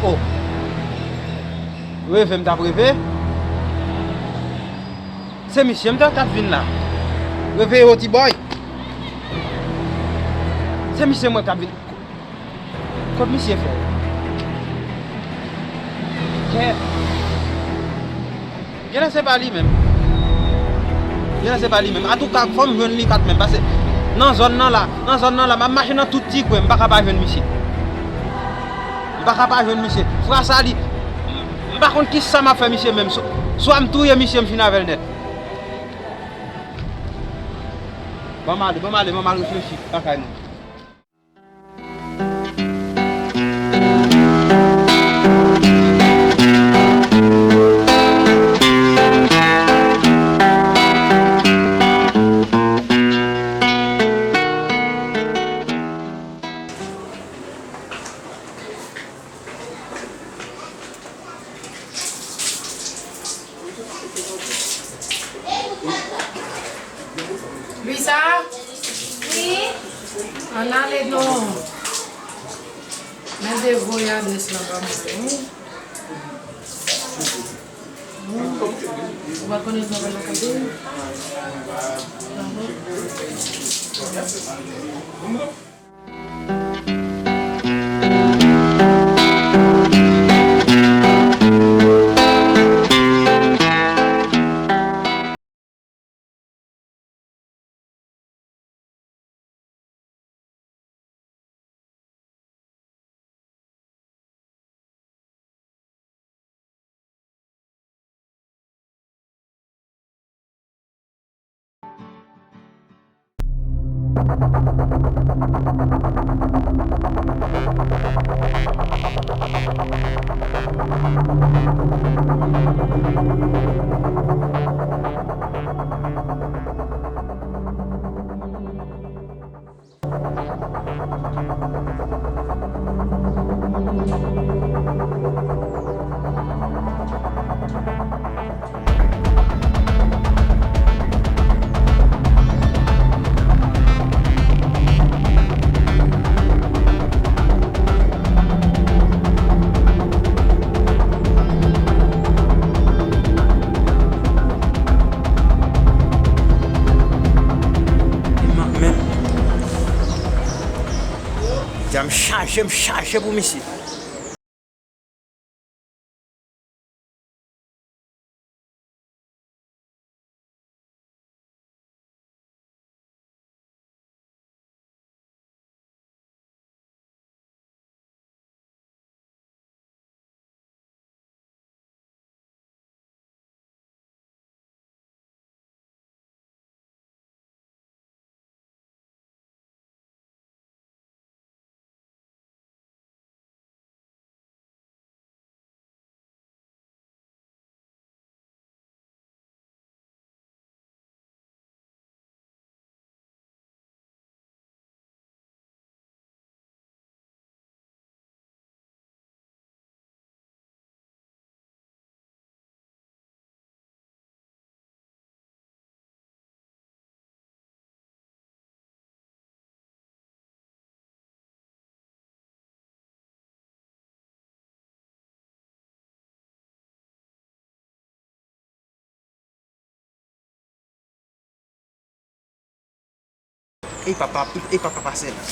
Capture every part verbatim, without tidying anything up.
Oh. Reve m t ap reve. Se misye m t ap, k ap vin la. Reveye w, ti bòy. Se misye m wè k ap vin. Kot misye fè? Kè. Genlè se pa li menm. Genlè se pa li menm. Antouka, fò m jwenn li kanmenm. Paske nan zòn nan la, nan zòn nan la, m ap mache nan tout ti kwen, m pa ka pa jwenn misye. M pa ka pa jwenn misye. Fwa sa li, m pa konn kisa m ap fè misye menm. Swa, swa m touye misye, m fini avè l nèt. Ban m ale, ban m ale, ban m al reflechi lakay mwen. Luisa? Wi? Ann ale non. Mèt devo e adrès lan ban mwen, wi. Ou pa t konnen non, pa nan kote? Djam chaje, m chaje pou misye. Ey papa, ey papa pase la.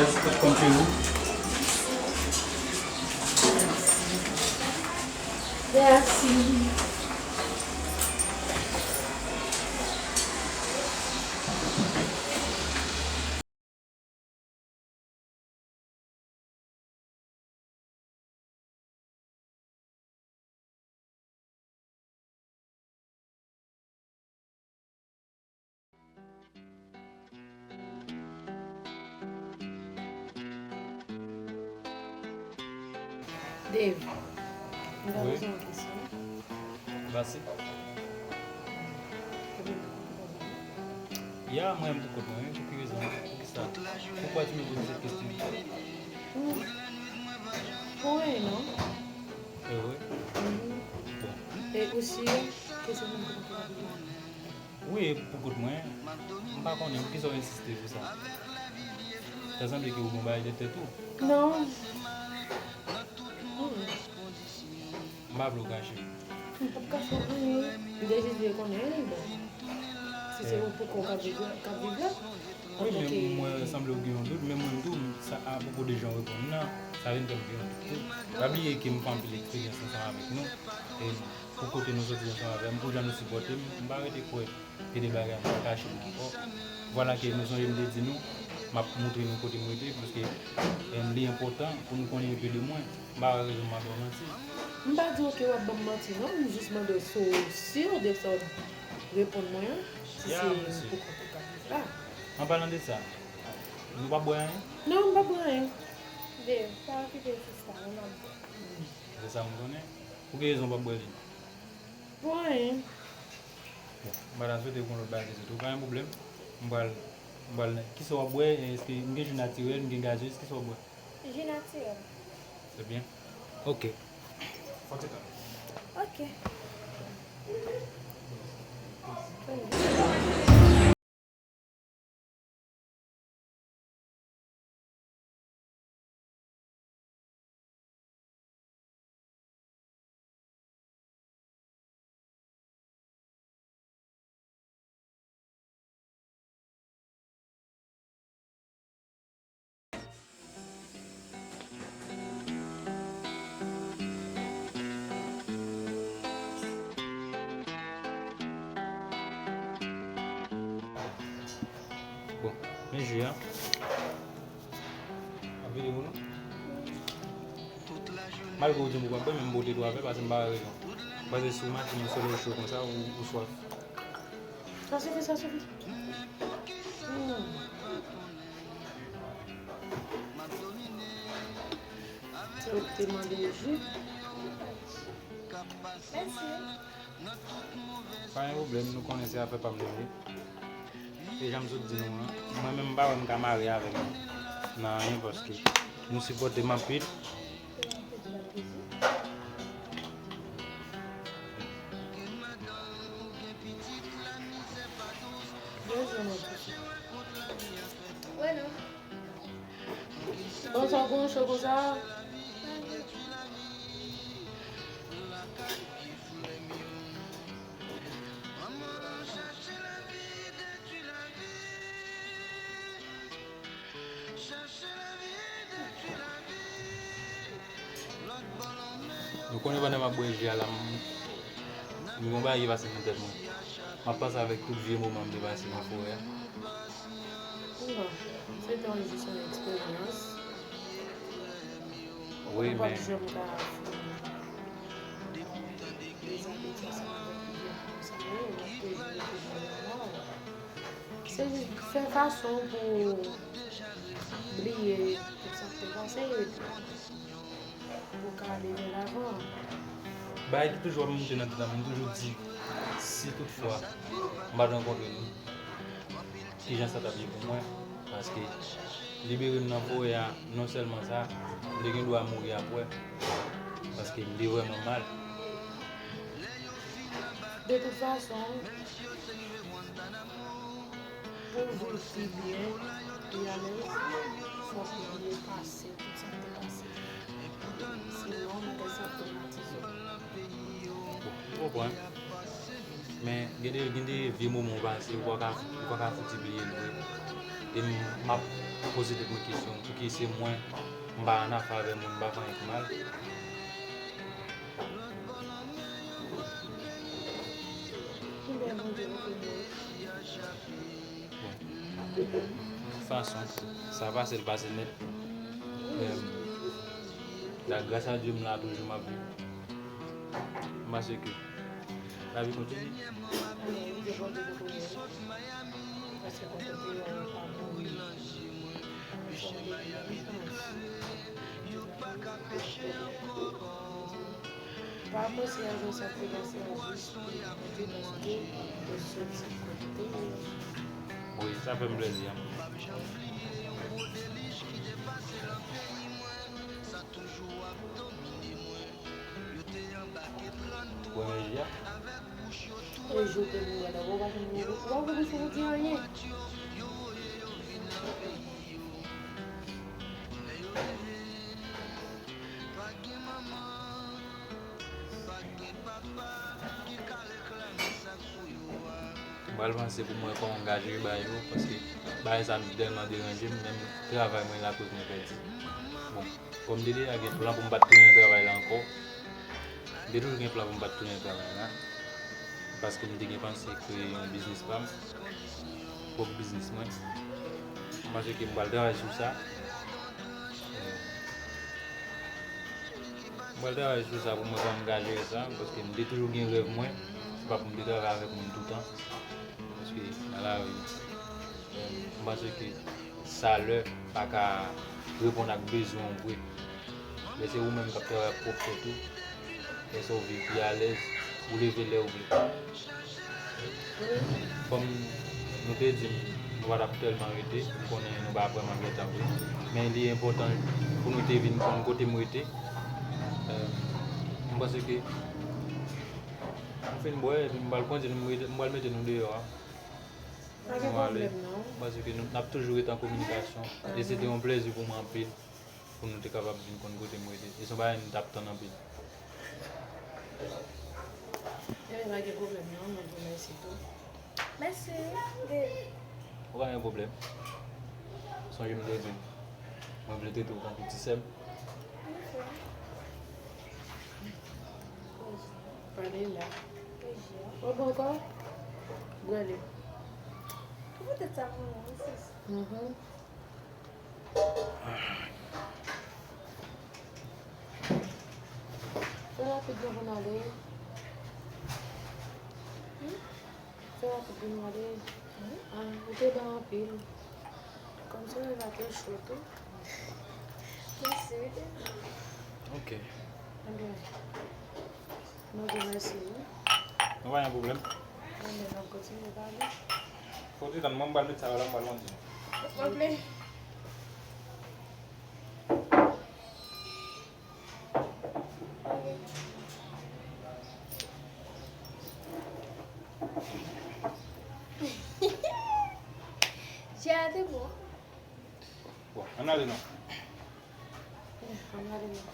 Tout kòm chez vous. Merci. Dave, mwen ta poze yon kesyon. Basi. Ya, mwen menm pou kont mwen, wi, pou ki rezon? Poukisa? Pourquoi tu me poses cette question? Pou anyen non. E wi. Bon. E ou si ke se moun ki konprann? Wi, pou kont mwen, m pa konnen poukisa w ensiste pou sa. Sa sanble ke ou gen yon bagay nan tèt ou. Non. M pa vle w kache. M p ap kache w anyen. M te jis vle konnen, bon. Si se ou poko w k ap viv la, k ap viv la. Wi, men mwen sanble w gen yon dout, men mwen tou, sa, apwopo de jan w reponn nan, sa vin fè m gen yon dout tou. Pa bliye ke m fè anpil eksperyans ansanm avèk nou. E pou kote nou soti ansanm avè m, pou jan nou sipòte m, m pa rete kwè gen de bagay m pa kache nou ankò. Vwala ke nou sonje m te di nou, m ap montre nou kote m rete, paske, em, li enpòtan pou nou konnen enpe de mwen. M pa wè rezon m ap ba w manti. M pa di w ke w ap ban m manti, non. M jis mande w si w si de sa w reponn mwen an, si se pou kont ou k ap viv la. An palan de sa, nou p ap bwè anyen? Non, m p ap bwè anyen. Dave, pa okipe sista, non, m ap bwè. Se sa m konnen. Pou ki rezon w p ap bwè li? Pou anyen. Bon, m pa ta swete pou yon lòt bagay ke sou tou. Pa gen pwoblèm. M pral, m pral, kisa w ap bwè? Èske m gen ji natirèl, m gen gazez, kisa w ap bwè? Ji natirèl. Se byen. Ok. Fò ti tan. Ok. Bon, men ji a. Ap vide pou nou? Malgre w di m ou p ap bwè, men m pote dwa bwè paske m pa wè rezon. Paske si w mache nan solèy cho konsa, ou, ou swaf. Sa sifi, sa sifi. Hmm. Se ou ki te mande yo ji. Mèsi. Pa gen pwoblèm, nou konnen se afè pa m li ye. E jan m sot di nou an, mwen menm m pa wè m ka mare avè nou nan anyen paske nou sipòte m anpil. Wè non. Bon, sa w gon cho konsa? Nou konnen pandan m ap bwè ji a la, m, m gen yon bagay ki pase nan tèt mwen. M ap panse avèk tout vye moman m te pase nan forè a. Non, se te jis yon eksperyans. Wi, men. Ou p ap janm ka fini. Dezabitye ansanm avèk plizyè moun sa yo, w ap toujou rete nan memwa w. Se jis fè fason pou w bliye tout sa k te pase epi pou w ka ale vè lavan. Bagay ki toujou ap monte nan tèt mwen, m toujou di, si toutfwa m pa t rankontre nou, kijan sa t ap ye pou mwen? Paske libere m nan forè a, non sèlman sa, m te gen dwa mouri apre, paske m te vrèman mal. De tout fason, pou w viv pi byen, pi alèz, fòk ou bliye pase, tout sa k te pase. Sinon, bagay sa ap twomatize w. Bon, m konprann. Men, gen de, gen de vye moman w pase, ou pa ka, ou pa ka fouti bliye l vre. E m, m ap poze tèt mwen kesyon, pouki se mwen, m pa annafè avè moun, m pa fè anyen ki mal. Bon. Fason, sa pase, l pase nèt. Em, la, gras a Dye, m la toujou, m ap viv. M panse ke lavi kontinye. Pa panse a jan sa te pase a jis pou kote paske yo soti kote yo. Wi, sa fè m plezi anpil. Premye jou a. E jou ke nou wè la, ou pa janm, ou pa janm di anyen. M pral panse pou m wè kòman m ka jere bagay yo, paske bagay sa tèlman deranje m, menm travay mwen lakoz mwen pèdi. Bon, kòm m te deja gen plan pou m pa t tounen nan travay la ankò, m te toujou gen plan pou m pa t tounen nan travay la, paske m te gen panse kreye yon biznis pa m, pwòp biznis mwen. M panse ke m pral travay sou sa. M pral travay sou sa pou mwen, kòman m ka jere sa, paske m te toujou gen rèv mwen, se pa pou m te travay avèk moun toutan, paske nan lari, m panse ke salè pa ka reponn ak bezwen w vre. Lè se ou menm k ap travay ak pwòp tèt ou, lè sa w viv pi alèz, ou leve lè w vle. Kòm nou te di m, nou pa t ap tèlman rete, m konnen nou pa vrèman gen tan vre. Men li enpòtan pou nou te vin konn kote m rete. Eh, m panse ke m fin bwè, epi m pral kontinye, m rete, m pral mete nou deyò a. Pa gen pwoblèm, non. M panse ke nou, n ap toujou rete an kominikasyon. E se te yon plezi pou mwen anpil. Pou nou te kapab vin konn kote m rete. E se yon bagay m t ap tann anpil. Ebyen, pa gen pwoblèm non, mwen di w mèsi tou. Mèsi, babe. Ou pa gen pwoblèm. Sonje m te di w, mwen vle trete w tankou ti sè m. Ok. Pale la. Ou bon ankò? Gade. Ou poutèt sa pou mwen, sis. Mhm. Fè rapid non pou n ale. Hmm? Fè rapid pou n ale. Hmm? Ah, ou te bon anpil. Kòmsi nou la te cho tou. Mèsi, wi, te bon. Ok. Ebyen. Mwen di mèsi wi. Nou pa gen pwoblèm. Mwen menm ap kontinye pale. Fò w te tann mwen, m pral met sa yo la, m pral manje. Oke. Jè a te bon. Bon, ann ale non. Ann ale non.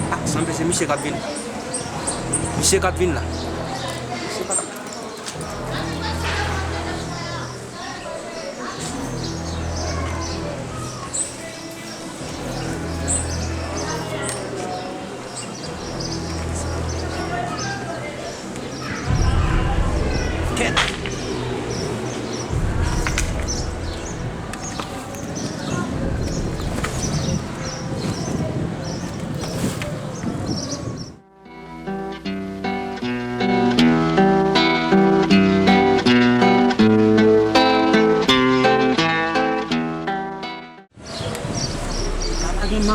Ah, sanble se misye k ap vin. Misye k ap vin la. Misye pa t ap Kèt.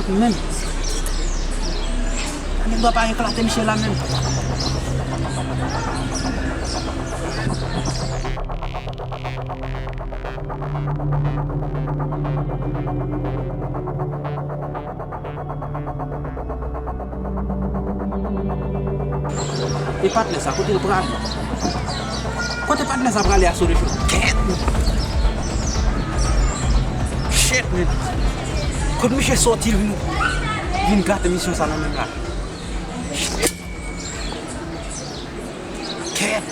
Menm. Nèg dwa pa eklate misye la menm. E patnè sa, kote l prale? Kote patnè sa prale a Sodechou? Kèt! Shit, man! Kot misye sòti vin, vin gate misyon sa nan men la? Shit! Kèt!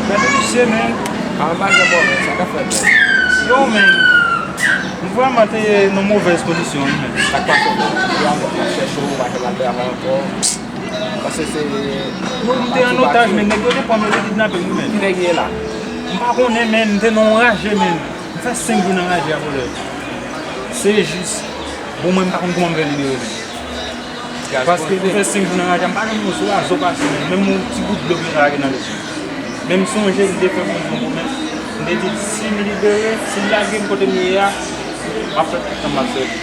Gade misye, men. A, m pa janm wè w, men, sa k ap fèt, men? Yo, men, m vrèman te nan movèz kondisyon, wi, men. Sa k pase w, men? Ou a chèche w, ou pa janm al travay ankò. Paske se yo, m te an otaj, men, nèg yo te pran m, yo te kidnape m, wi, men. Ki nèg ye la? M pa konnen, men, m te nan yon raje, men. M fè senk jou nan raje a, vòlè. Se jis, bon, mwen, m pa konn kòman m fè libere, men. Paske m fè senk jou nan raje a, m pa janm wè sou razo pase, men. Menm yon ti gout dlo m te lage nan lejè. Men m sonje m te fè Bondye yon pwomès. M te di, si m libere, si m lage m kote m ye a, m ap fè tout tan m ap sèvi.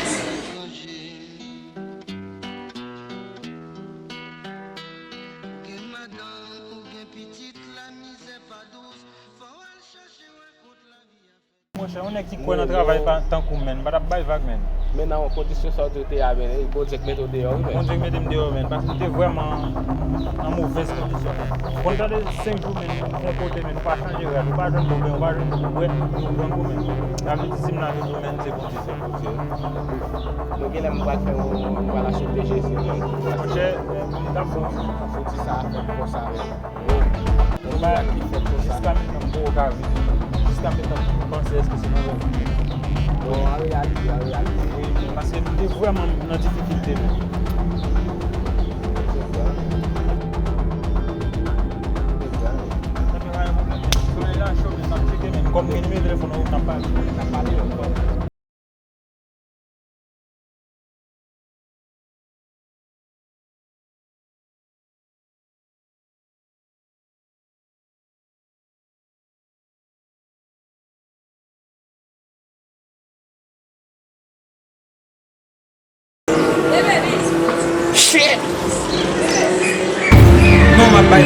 Monchè, yon nèg ki kwè nan travay pa tankou m, menn, m pa t ap bay vag, menn. Men nan yon kondisyon sa w te ye a, menn, e Bondye k mete w deyò, wi, menn. Bondye k mete m deyò, menn, paske m te vrèman an movèz kondisyon, menn. Konn gade senk jou, menn, ou fè yon kote, menn, ou pa chanje rad, ou pa jwenn bon, menn, ou pa jwenn bon, ou bwè, ou pran gou, menn. Sa vle di, si m lage dlo, menn, se Bondye, se Bondye. Mwen genlè m pral fè yon, m pral aksepte Jezi, menn. Monchè, m t ap fè yon, foti sa a fèt konsa, menn. Yon bagay ki fèt konsa. Jiska mentnan, m poko ka vini. Jiska mentnan, m panse èske se nan rèv mwen. Bon, an reyalite, an reyalite. Wi, men paske m te vrèman nan difikilte, men. Se vre. Se vre. Solèy la cho, men m ap tcheke, men kòm gen nimewo telefòn ou, n ap pale. N ap pale ankò. Shit! Non, m ap bay